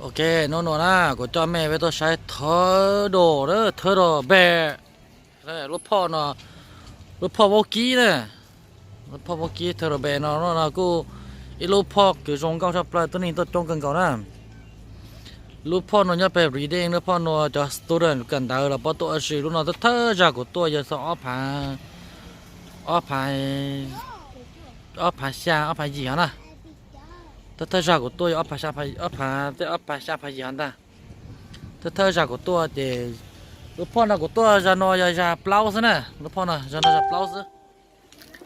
Ok, hnub no na kuv coj mej peb tuaj saib thawj dos na, thawj dos npe, lub phoj no, lub phoj vaub kib na, lub phoj vaub kib thawj dos npe no, no kuj ib lub phoj kws zoo nkauj tshaj plaws, tuab neeg tuaj coob kawg nkaus na. Lub phoj no nyob pem Reading, lub phoj no cov student kawm ntawv los puab tuaj ua si lub no. Thawj thawj zag kuv tuaj yog xyoo ob phav, ob phav, ob phav xya ob phav yim hov na. Thawj thawj zag kuv tuaj yog ob phav xya, ob phav, tej ob phav xya ob phav yim hov ntag. Thawj thawj zag kuv tuaj ces lub phoj no kuv tuaj zag no yog zag plaub xwb na, lub phoj no zag no zag plaub xwb.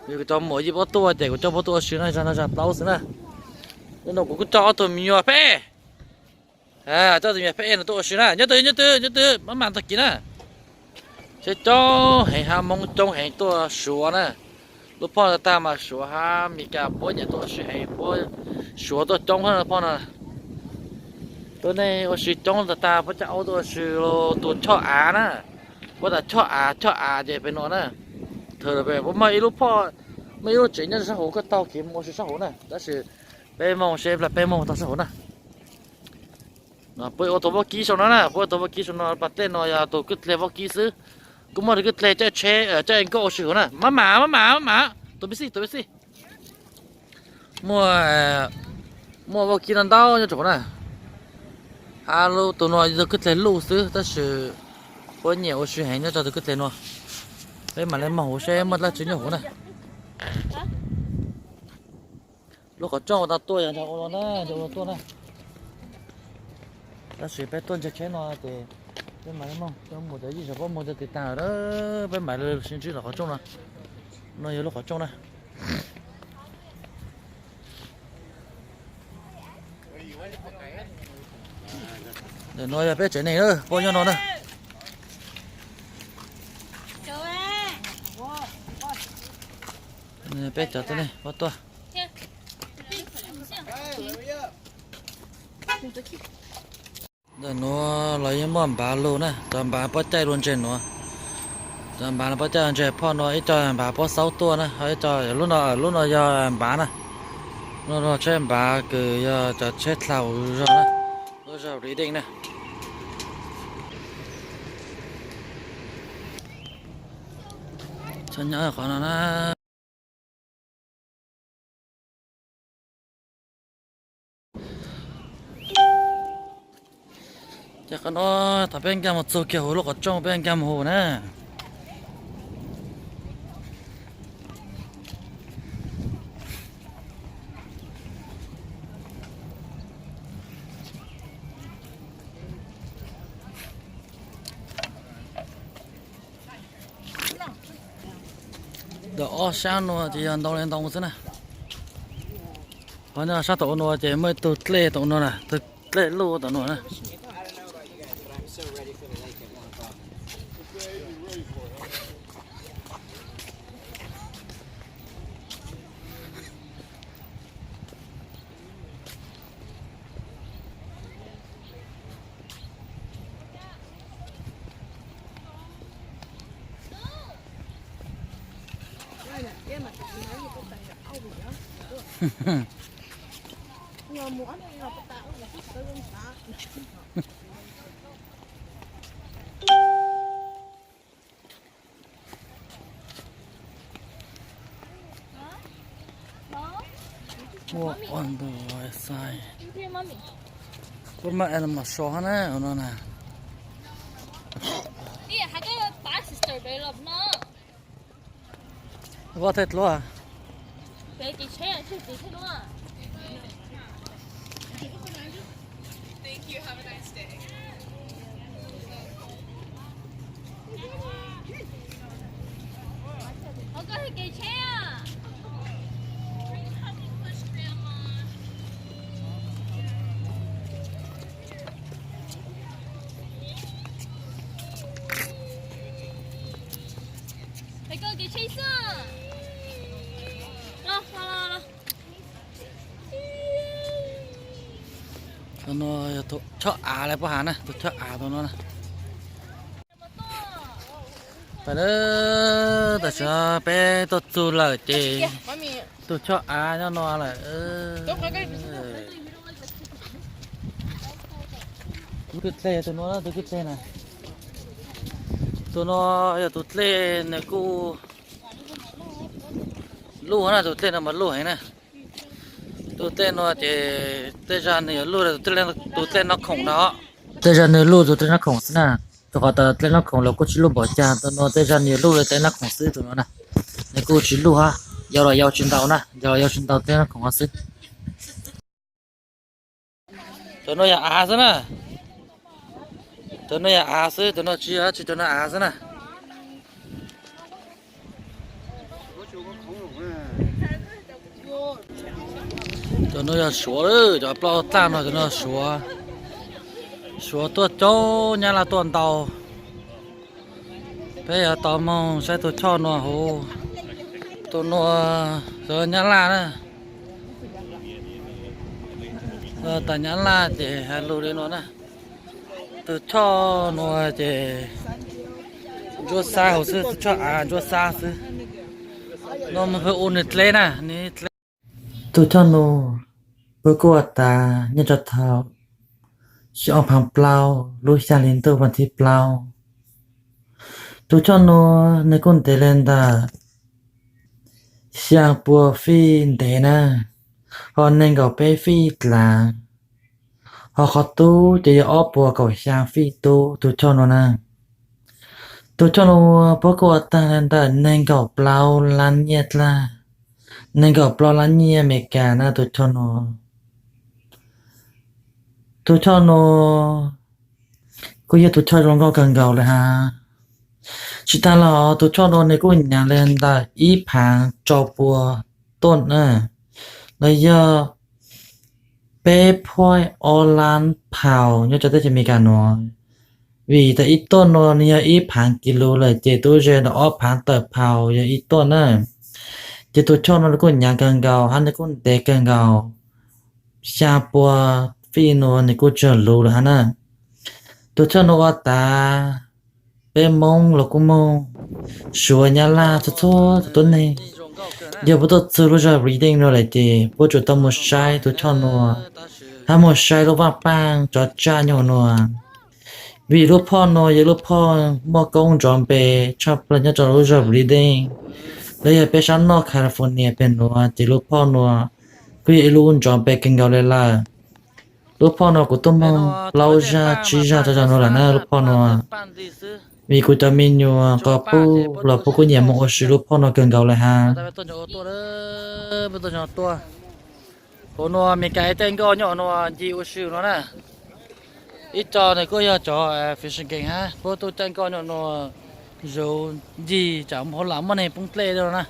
Yog kuv cov muam yeej paub tuaj ces kuv coj puab tuaj ua si na, zag no zag plaub xwb na. Hnub no kuv kuj coj ob tug me nyuam pheb, coj tus me nyuam pheb no tuaj ua si na, nyob twg nyob twg nyob twg maj mam tag kis na. Seb coob heev hab Hmoob coob heev tuaj Suav na. Lub phoj tag mas Suav hab Mes Kas puab nyiam tuaj ua si heev, puab Suav tuaj coob hab lub phoj no. Tuab neeg ua si coob tag tag puab coj aub tuaj ua si, tus choj av na. Puab tas choj av, choj av ces pem no na. Thawj pem puab muaj ib lub phoj, muaj ib lub tsev nyob rau sab hauv, koj taug kev mus ua si sab hauv na, tab sis peb moog seb peb moog tau sab hauv na. Puab ua tau vaub kib sau no na, puab ua tau vaub kib sau no, pas tej no yog tus kwj dleg vaub kib xwb. Kuj muaj tus kwj dleg coj tsheb, coj nkauj ua si hauv na. Maj mam maj mam maj mam, tus peb xij tus peb xij. Muaj, muaj vaub kib no ntau nyob rau hauv na. Hab lub tus no yog tus kwj dleg luj xwb tab sis puab nyiam ua si heev nyob rau tus kwj dleg no. Peb mam le moog hauv seb muaj dlaab tsi nyob hauv na. Lub qhov rooj uas tau tuaj yog ua no na, ua no tuaj na. Tab sis peb tuaj ntsia tsheb no ces peb mam li moog, cov mus cov yij zog puab moog cov tiv tag lawm, peb mam li sib ntsib lub qhov rooj no. No yog lub qhov rooj na. Ntawm no yog peb tsev neeg na, puab nyob no na. Peb cov tuab neeg puab tuaj. Ntawm nuav los yeej muaj npav lug na, cov npav puab caij dua ntseg nuav. Cov npav no puab caij dua ntseg, phoj no ib co npav puab xaub tuaj na, ho ib co lub no, lub no yog npav na. Lub no tsheb npav kws yog cov tsheb dlhau zog na, lub zog Reading na. Tsheb nyob qhov no na. Ces qhov no thaum peb nkag mus txug kiag huv lub qhov rooj peb nkag mus huv na. Ntawm ob sab nuav ces yog ntoo li ntoo xwb na. Qhov no sab tom nuav ces muaj ib tug dlej tom nuav na, tug dlej luj tom nuav na. What on the right side? Puab muaj animal show hab na, no na. Voj thaj dluab. Qhov no yog tus chob av lawv puab has na, tus chob av tau no na. Tam, tam sim no peb tuaj txug lawm ces tus chob av nyob no lawm. Tus dlej, tus no, tus dlej na, tus no yog tus dlej nws kuj luj na, tus dlej no mas luj heev na. Tus dlej no ces tej zag nws yuav luj tus dlej noj khoom no. Tej zag nws luj tus dlej noj khoom xwb na. Rau qhov tas dlej noj khoom los kuj tsis luj npaum cas, tus no tej zag nws luj li dlej noj khoom xwb tus no na. Nws kuj tsis luj hab, yau los yau tsis ntau na, yau los yau tsis ntau dlej noj khoom hab xwb. Tus no yog av xwb na. Tus no yog av xwb, tus no tsis yog dab tsi, tus no av xwb na. Tus no yog suav, cov plaub tag no tus no suav. Suav tuaj coob, nyab laj tuaj ntau. Peb yuav tau moog saib tus choj no hauv. Tus no yog nyab laj na. Tas nyab laj ces has lug li no na. Tus choj no ces ntsuab xab hauv xwb, tus choj av ntsuab xab xwb. No mas pheej ua nws dleb na, nws dleb. Tus choj no puab kuj ua tas nyob rau thaum xyoo ob phav plaub lub xya hli ntuj vas thib plaub. Tus choj no nws kuj ntev li ntawm xyaa pua fij ntev na, ho nees nkaum peb fij dlav, ho qhov tub ces yog ob puas kaum xyaa fij tub tus choj no na. Tus choj no puab kuj ua tag li ntawm nees nkaum plaub lab nyiaj dlaab, nees nkaum plaub lab nyiaj Amelikas na tus choj no. Tus choj no kuj yog tus choj zoo nkauj kawg nkaus li hab. Tsis tas li os, tus choj no nws kuj nyaav li ntawm ib phaav rau pua tuaj na, los yog peb point ob lab pound nyob rau teb chaws Amelikas nuav. Vim tas ib tuaj no nws yog ib phaav kis lus lawm ces tub ze ntawm ob phaav tawm pound yog ib tuaj na. Ces tus choj no nws kuj nyaav kawg nkaus hab nws kuj ntev kawg nkaus. Xyaa pua fij no nws kuj tsawg lus lawm hab na. Tus choj no ua tas peb Moob los kuj moog, Suav, Nyab Laj, txhua txhua tug tuab neeg, yog puab tuaj txug lub zog Reading no lawm ces puab tsum tau moog saib tus choj no, hab moog saib lub vaaj paaj tsov tsaj nyob huv no. Vim lub phoj no yog lub phoj muaj koob nrov npe tshaj plawg nyob rau lub zog Reading, los yog peb sab noj California peg nuav ces lub phoj no kuj yog ib lub nrov npe kawg nkaus li lawm. Lub phoj no kuv tuaj moog plaub zag tsib zag rau zaum no lawm na lub phoj no. Vim kuv cov me nyuam qos pub los puab kuj nyiam moog ua si lub phoj no kawg nkaus li hab. Hauv no Amelikas ib caij nkoj nyob no ncig ua si no na. Ib co nws kuj yog cov fishing game hab puab tuaj caij nkoj nyob no, zov ncig tsam hauv lam muaj neeg poob dlej no na.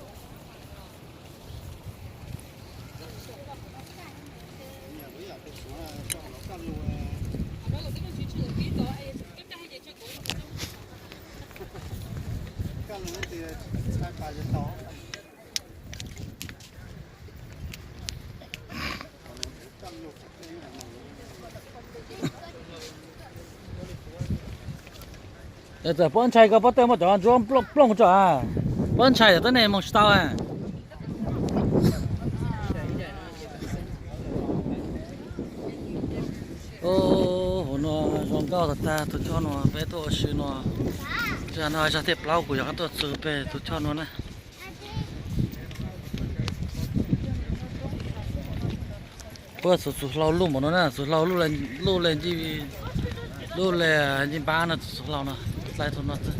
Txawm puab ntshai koj puab tej muab cov ntsuab plooj tso, puab ntshai txawm tuab neeg moog tsis tau. Hauv no zoo nkauj tag tag tus choj no peb tuaj ua si no. Zag no zag thib plaub kuv yuav tuaj txug peg tus choj no na. Puab txug txug hlau luj npaum no na, txug hlau luj le ncig, luj le ncig npab no, txug txug hlau no, dlai txug no xwb.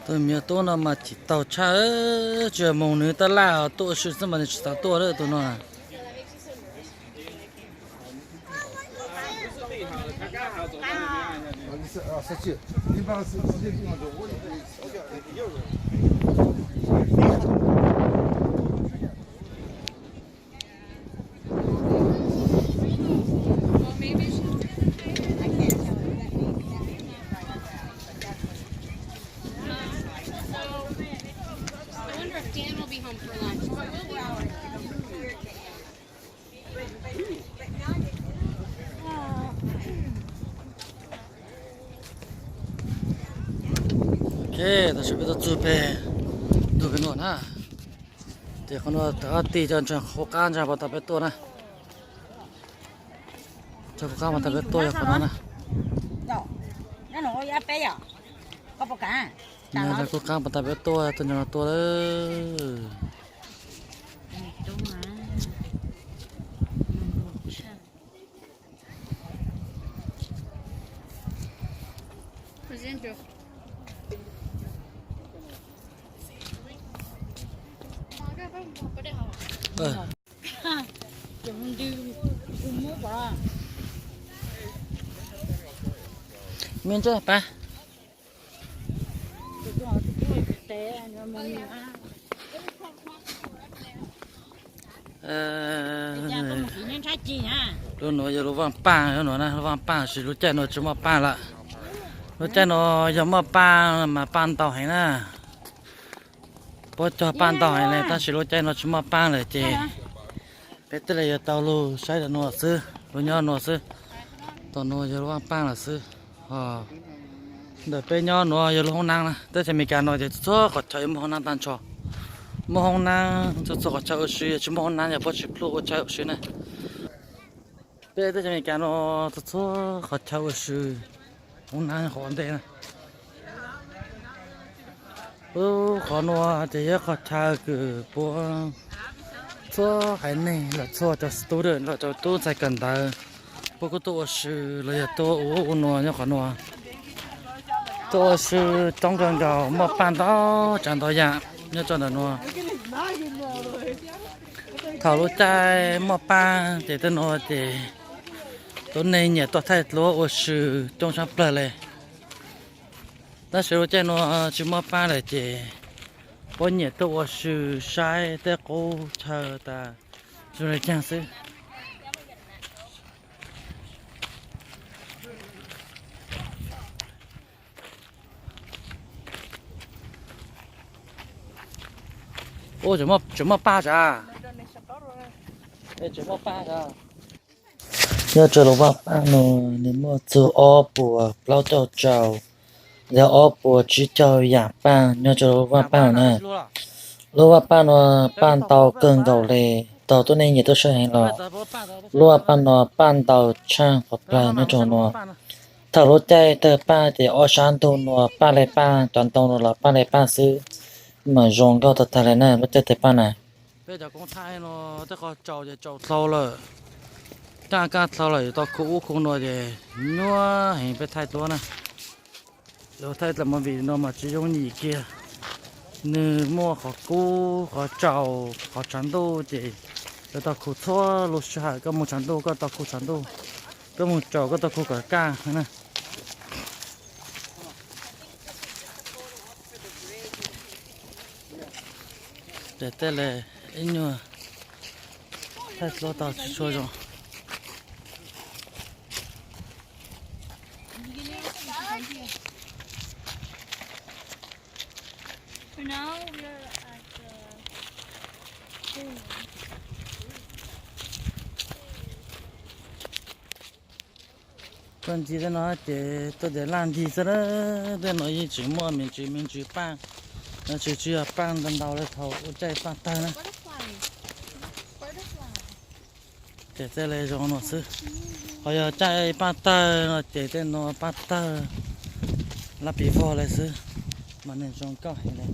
Tus me nyuam tub no mas tsis taug tshaj, tsuas moog nws tab laj tuaj ua si xwb mas nws tsis xav tuaj lawm tus no. Ok, tam sim peb tuaj txug pem ntug pem nuav na. Ces qhov nuav tag ti cov ntseeg qhov qab ntseeg puas tau peb tuaj na. Cov qhov qab puas tau peb tuaj yog qhov no na. Cov qhov qab puas tau peb tuaj, tuaj ntseeg tuaj lawm. Me ntsa pab. Lub nuav yog lub vaaj paaj, lub nuav na, lub vaaj paaj, tab sis lub caij nuav tsis muaj paaj lawm. Lub caij nuav yog muaj paaj mas paaj ntau heev na. Puab cog paaj ntau heev le, tab sis lub caij nuav tsis muaj paaj lawm ces peb thiaj li yuav tau lug saib rau nuav xwb, lug nyob nuav xwb. Tom nuav yog lub vaaj paaj lawm xwb. Ntawm peb nyob nuav yog lub hoob nab na. Teb chaws Amelikas nuav ces txhua qhov chaw muaj hoob nab tag nrho. Muaj hoob nab txhua txhua qhov chaw ua si, tsis muaj hoob nab yog puab tsis plhuaj ua chaw ua si na. Peb teb chaws Amelikas nuav txhua txhua qhov chaw ua si, hoob nab qhov ua ntej na. Lub qhov nuav ces yog qhov chaw kws puab txhua haiv neeg los txhua cov student los cov tub ntxhais kawm ntawv, puab kuj tuaj ua si los yog tuaj ua ub ua nuav nyob qhov nuav. Tuaj ua si coob kawg nkaus, muaj paaj ntau tsav ntau yam nyob rau ntawm nuav. Thaum lub caij muaj paaj ces tej nuav ces tuab neeg nyiam tuaj thaij duab ua si coob tshaj plawg le. Tab sis lub caij nuav tsis muaj paaj lawm ces puab nyiam tuaj ua si saib tej qub chaw tas zoo le caag xwb. Tseem muaj paaj sav? Tseem muaj paaj sav? Nyob rau lub vaaj paaj nuav nws muaj txug ob puas plaub caug rau, yog ob puas tsib caug yam paaj nyob rau lub vaaj paaj nuav na. Lub vaaj paaj nuav paaj ntau kawg nkaus le, tau tuab neeg nyiam tuaj saib heev los. Lub vaaj paaj nuav paaj ntau tshaj qhov plawg nyob rau nuav. Thaum lub caij tawg paaj ces ob sab ntug nuav paaj le paaj, cov ntoo nuav los paaj le paaj xwb, mas zoo nkauj tag tag le na lub caij tawg paaj na. Peb cov koob thaij nuav tej qhov tsaus ces tsaus dlhau lawm, kaj kaj dlhau lawm, yuav tau khu ub khu nuav ces nyuaj heev peb thaij duab na. Yuav thaij dlaim movie no mas tsis yooj yim kiag, nws muaj qhov kub, qhov tsaus, qhov tshav ntuj ces yuav tau khu txhua lub sij hawm, koj moog tshav ntuj koj tau khu tshav ntuj, koj moog tsaus koj tau khu kom kaj na. Ces tej le ib nyuag thaij duab tau tsis tshua zoo. Tuaj ncig tej no ces tuaj ces laj ncig xwb, tej no yeej tsis muaj me ntsis me ntsis paaj, no tsis tsis yog paaj ntau ntau le thaum ua caij paaj tawg na. Ces tej le zoo no xwb, ho yog caij paaj tawg no ces tej no paaj tawg laj piv vog le xwb, mas nws zoo nkauj heev le.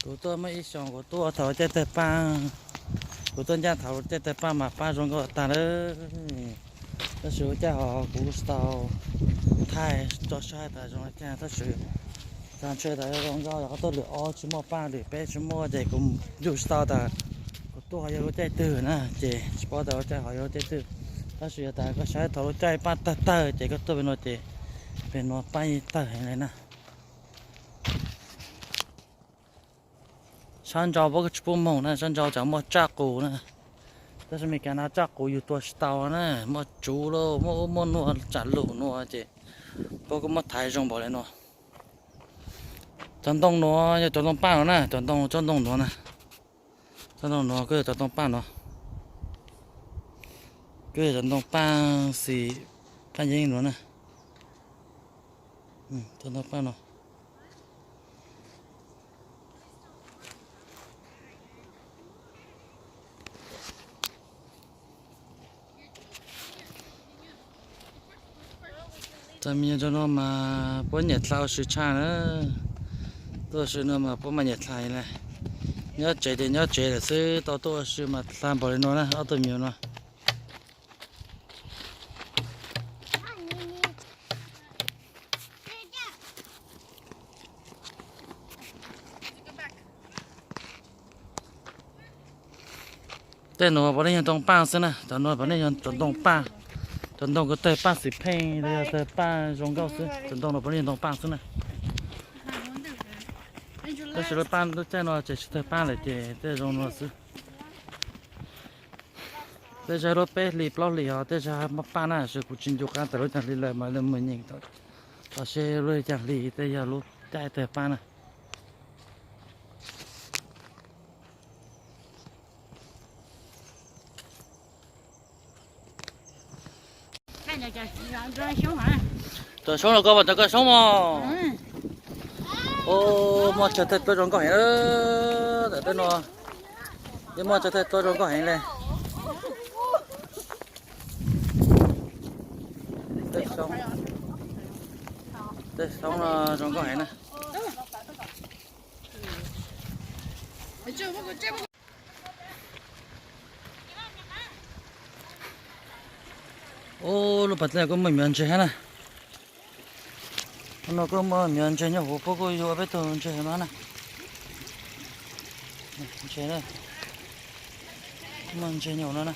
Kuv tuaj muaj ib xyoos kuv tuaj thaum caij tawg paaj, kuv tuaj ncaj thaum caij tawg paaj mas paaj zoo nkauj tag lawm. Tab sis ua caij ho kuv tsis tau thaij tso saib tas zoo le caag, tab sis thaij ntshe tas zoo nkauj yog koj tuaj lwm ob tsis muaj paaj, lwm peb tsis muaj ces kuv yug tsis tau tas kuv tuaj ho yog lub caij twg na, ces tsis paub tas lub caij ho yog lub caij twg. Tab sis yog tas koj saib thaum lub caij paaj tawg tawg ces koj tuaj pem no ces Pem nuav paj yeej tawg heev le na. Sab nrau puab tsi pub moog na, sab nrau tsam muaj tsaj qus na. Tab sis Amelikas no tsaj qus yug tua tsi tau na, muaj tsuv lauj, muaj ub muaj nuav tsam lug nuav ces puab kuj muab thaiv zoo npaum le nuav. Cov ntoo nuav yog cov ntoo paj nuav na, cov ntoo, tsob ntoo nuav na. Tsob ntoo nuav kuj yog cov ntoo paj nuav, kuj yog cov ntoo paj xim, paj yeeb nuav na. Cov ntoo paj nuav. Txoj me nyuam ntawm no mas puab nyam dlha ua si tshaj na. Tuaj ua si no mas puab mas nyam dlha le. Nyob tsev ces nyob tsev lawm xwb, tau tuaj ua si mas dlha npaum li no na, ob tug me nyuam no. Tej nuav puav leej yog ntoo paj xwb na, cov nuav puav leej yog cov ntoo paj, cov ntoo kuj tawg paj xim pheej los yog tawg paj zoo nkauj xwb, cov ntoo nuav puav leej yog ntoo paj xwb na. Tab sis lub paj lub caij no ces tsis tawg paj lawm ces tej zoo nuav xwb. Tej zag lub peb hlis plaub hlis hov tej zag muaj paj na, tab sis kuv tsis ncu qab tawm lub caag hli lawm mas lawv mus nyeem tau seb lub caag hli tej yog lub caij tawg paj na. Cov soob los koj puas cov koj soob mog? Muaj chaw thaij tuab zoo nkauj heev, tam tej no yeej muaj chaw thaij tuab zoo nkauj heev le. Tej soob, tej soob no zoo nkauj heev na. Ub, lub pas dlej kuj muaj miv ntses hab na. No kuj muaj miv ntses nyob huv, puab kuj yug peb tug ntses no na. Ntses, muaj ntses nyob huv no na.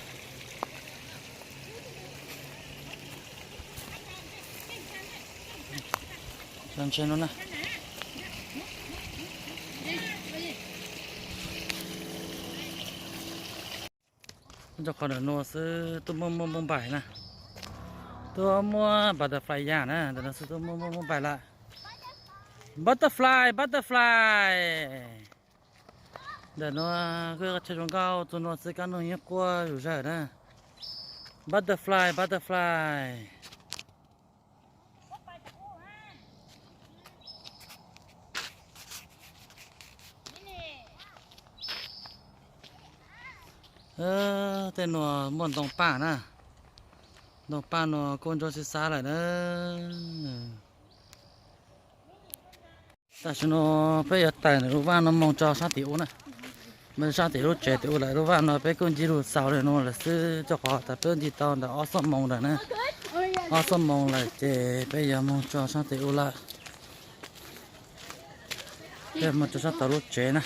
Cov ntses no na. Rau qhov ntawm no xwb tuaj muaj muaj muaj npaim na. Tuaj muaj butterfly ya na, ntawm no xwb tuaj muaj muaj muaj npaim lawm. Butterfly, butterfly. Ntawm no kuj tshav zoo nkauj, txug no xwb kab noog yeej quaj zom zaws na. Butterfly, butterfly. Tej nuav muaj ntoo paj na. Ntoo paj no kuj ntsuab sib xab lawm na. Tam sim no peb yuav tawm ntawm lub vaj no moog rau sab tim ub na. Moog sab tim lub tsev tim ub lawm, lub vaj no peb kuj ncig lug xaus le nuav lawm xwb, rau qhov tas peb ncig tau ntawm ob xuab moos lawm na. Ob xuab moos lawm ces peb yuav moog rau sab tim ub lawm. Peb moog rau sab tod lub tsev na.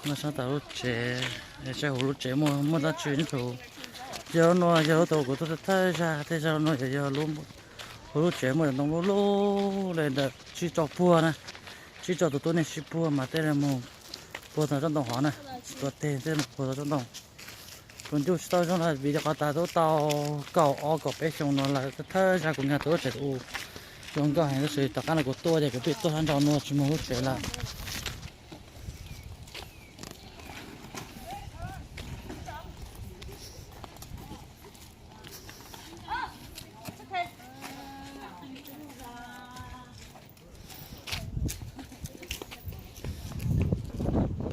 Moog sab tod lub tsev, saib huv lub tsev muaj muaj dab tsi nyob rau huv. Yog lub no yog lub tau kuv tuaj thawj zag, tej zag no yog huv lub tsev muaj ntoo lub lub le ntawm tsib rau puag na. Tsib rau tus tuab neeg sib puag mas tej moog puag tau tsob ntoo hov na, tsis tuav teg tej moog puag tau tsob ntoo. Kuv ncu tsis tau zoo lawm vim rau qhov tas twb tau kaum ob kaum peb xyoo no lawm, thawj zag kuv nkag tau lub tsev ub zoo nkauj heev, tab sis tom qab no kuv tuaj ces kuv pheej tuaj sab nraud no tsis moog lub tsev lawm.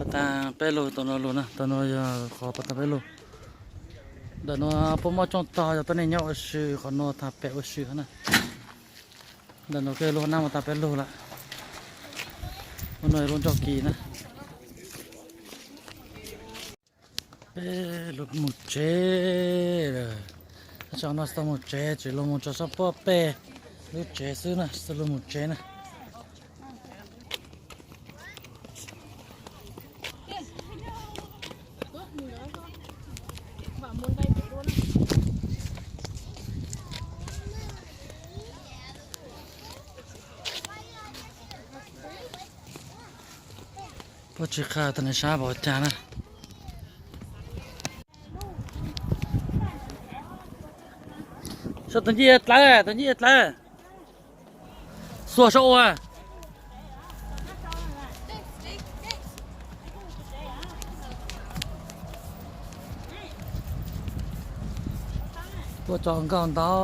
Pas tag peb lug, tau no lug na, tau no yog qhov pas tag peb lug. Ntawm no puab muab tsoob tog yog tuab neeg nyob ua si, qhov no thav pem ua si na. Ntawm no kuj lub nab pas tag peb lug lawm. Lub no lub nroj kis na. Peb lug moog tsev lawm. Tab sis no tsis tau moog tsev, tsis lug moog rau sab puab pem lub tsev xwb na, tsis tau lug moog tsev na. Ua tsis qha tag ne sab pom cas na. Saib tus ncig dlawb, tus ncig dlawb. Xuas saum ua. Ua tso nkauj ntau.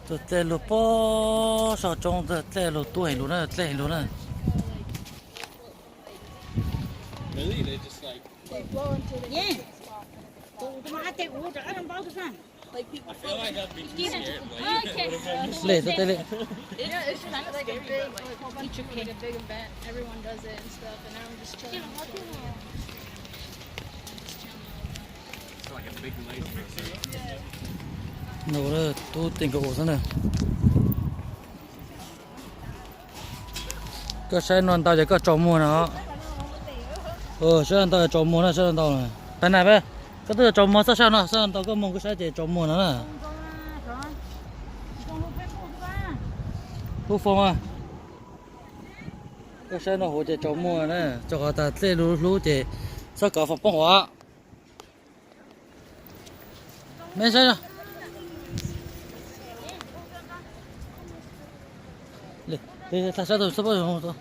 Tus dlej lug pog saum roob, dlej lug tuab heev lug na, dlej heev lug na. Lej tuab tej lej. Tub tej nkawd ua xwb na. Koj saib no ntau ces koj tsaus muag no. Saib ntau tsaus muag na, saib ntau. Qhia na, koj twb tsaus muag txoj saib no, saib ntau koj moog koj saib ces tsaus muag no na. Lub foo, koj saib no huv ces tsaus muag na, rau qhov tas dlej lug hlub ces txhob kov foo poob huv. Me saib, tag saib tus xab pob.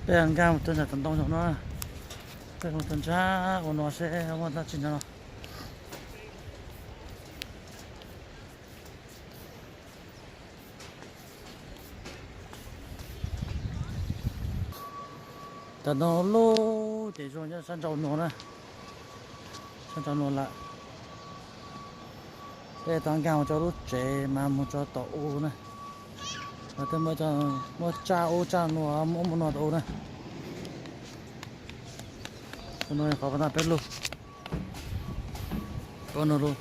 Peb nkaag mus rau nram tom ntoo no, peb mus rau nrad ua no seb muaj dab tsi nyob no. Cov ntoo lub ces zoo nyob sab nraud no na, sab nraud no lawm. Peb tau nkaag mus rau lub tsev mas mus rau tom u na, mas twb muaj tsaj ub tsaj nuav muaj ub muaj no tom u na. Qhov no peb lug, qhov no lug.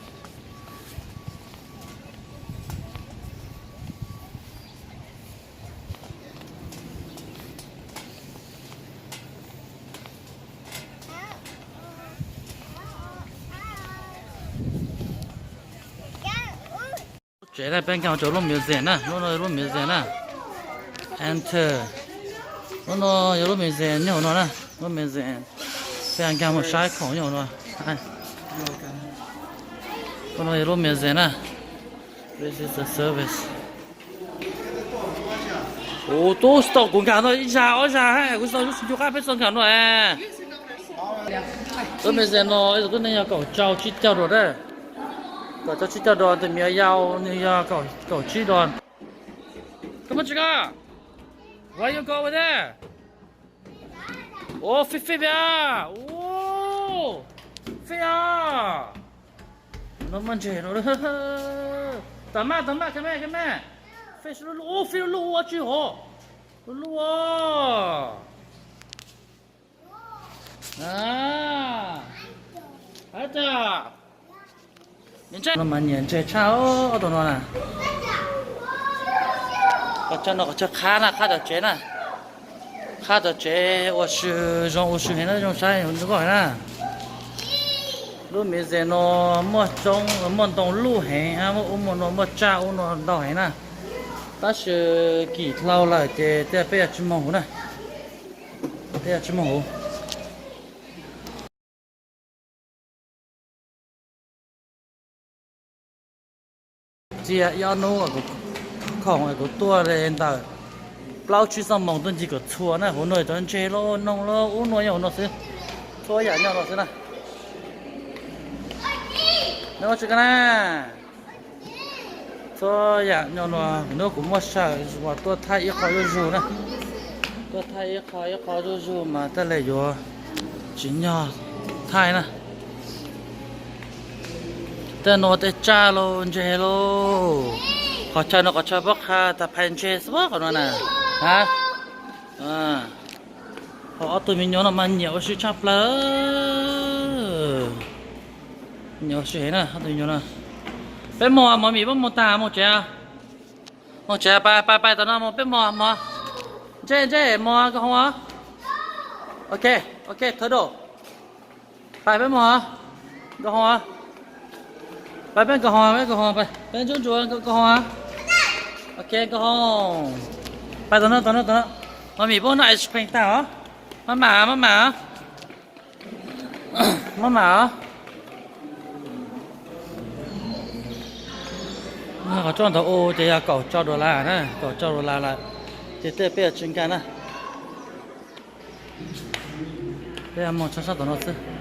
Lub tsev na, peb nkaag rau lub museum na, lub no lub museum na. Enter. Lub no yog lub museum nyob hauv no na, lub museum. Peb nkaag mus saib khoom nyob hauv no. Lub no yog lub museum na. This is the service. Kuv tub tsis tau kuv nkaag no ib zag ob zag hab, kuv tsis tau lub sij ncu qab peb txog nkaag no. Lub museum no ib tug tub neeg yog kaum rau tsib caug dollars na. Kaum rau tsib caug dollars, tus miv yau nwg yog kaum tsib dollars. Koj muaj tsi koj? Why you go over there? Ua fij fij a, ua fij a. No muaj ntseg no. Tag maj tag maj, khe maj khe maj. Fij lub lub, ua fij lub lub ua tsi hov. Lub lub. No mas nyiam ntseg tshaj ob tug no na. Qhov chaw no qhov chaw qhab na, qhab cov tsev na. Qhab cov tsev ua si zoo, ua si heev na, zoo saib zoo nkauj heev na. Lub museum no muaj tsoob, muaj ntoo luj heev, muaj ub muaj no, muaj tsaj ub no ntau heev na. Tab sis kim dlau lawm ces tej peb yuav tsis moog huv na. Peb yuav tsis moog huv. Txia ib ob hnub khoom es kuv tuaj li ntawm plaub tsib xuab moos tuaj ncig kom txhua na, huv no cov ntseg lauj, noog lauj, ub no nyob huv no xwb. Txhua yam nyob no xwb na. Neb ua tsi koj na? Txhua yam nyob no, hnub kuv muaj sij hawm uas tuaj thaij ib qho zuj zug na. Tuaj thaij ib qho ib qho zuj zug mas tej zaum yuav tsis nyog thaij na. Tej no tej tsaj lauj, ntseg lauj. Qhov chaw no qhov chaw pob qha tas phais ntseg xwb qhov no na. Ha? Ho ob tug me nyuam no mas nyiam ua si tshaj plaws. Nyiam ua si heev na ob tug me nyuam no. Peb moog, mov mim peb moog taag, moog tsev, moog tsev, pais pais pais tom no moog, peb moog mog. Ntsej ntsej moog, nkauj hoo. Ok, ok, thawj dauj. Pais peb moog, nkauj hoo. Pais peb nkauj hoo, peb nkauj hoo, peb ntsuab ntsuab nkauj hoo. Ok, nkauj hoo. Pais tom no, tom no, tom no. Mov mim peb noj ice cream taag os. Maj mam, maj mam. Maj mam. Qhov rooj ntawd u ces yog kaum rau dollar na, kaum rau dollar lawm. Ces tej peb yuav tsis nkag na. Peb moog tshaj sab tom no xwb.